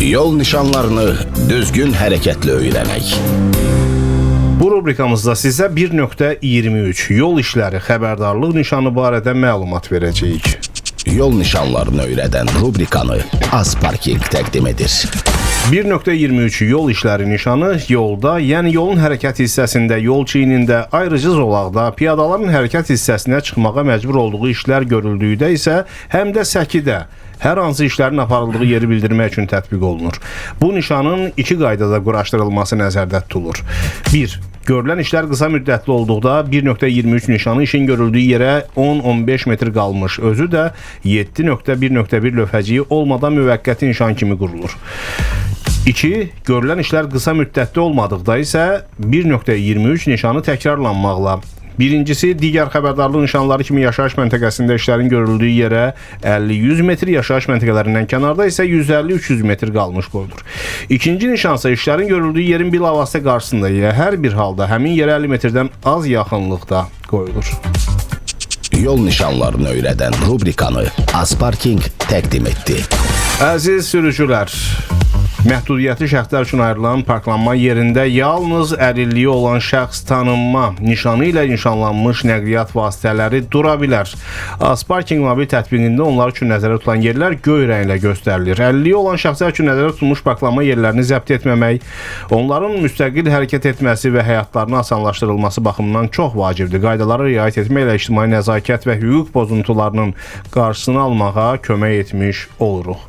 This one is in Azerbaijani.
Yol nişanlarını düzgün hərəkətlə öyrənək. Bu rubrikamızda sizə 1.23 yol işləri xəbərdarlıq nişanı barədə məlumat verəcəyik. Yol nişanlarını öyrədən rubrikanı Azparking təqdim edir. 1.23 yol işləri nişanı yolda, yəni yolun hərəkət hissəsində, yol çiynində, ayrıcı zolaqda, piyadaların hərəkət hissəsinə çıxmağa məcbur olduğu işlər görüldükdə isə həm də səkidə hər hansı işlərin aparıldığı yeri bildirmək üçün tətbiq olunur. Bu nişanın iki qaydada quraşdırılması nəzərdə tutulur. 1. Görülən işlər qısa müddətli olduqda 1.23 nişanı işin görüldüyü yerə 10-15 metr qalmış, özü də 7.1.1 lövhəciyi olmadan müvəqqəti nişan kimi qurulur. 2. Görülən işlər qısa müddətli olmadıqda isə 1.23 nişanı təkrarlanmaqla. Birincisi, digər xəbərdarlıq nişanları kimi yaşayış məntəqəsində işlərin görüldüyü yerə 50-100 metr, yaşayış məntəqələrindən kənarda isə 150-300 metr qalmış qoyulur. İkinci nişansa işlərin görüldüyü yerin bilavasitə qarşısında ya hər bir halda həmin yerə 50 metrdən az yaxınlıqda qoyulur. Yol nişanlarını öyrədən rubrikanı Azparking təqdim etdi. Əziz sürücülər, məhdudiyyətli şəxslər üçün ayrılan parklanma yerində yalnız əlilliyi olan şəxs tanınma nişanı ilə nişanlanmış nəqliyyat vasitələri dura bilər. Azparking mobil tətbiqində onlar üçün nəzərdə tutulan yerlər göy rənglə göstərilir. Əlilliyi olan şəxslər üçün nəzərdə tutulmuş parklanma yerlərini zəbt etməmək, onların müstəqil hərəkət etməsi və həyatlarını asanlaşdırılması baxımından çox vacibdir. Qaydalara riayət etməklə ictimai nəzakət və hüquq pozuntularının qarşısını almağa kömək etmiş oluruq.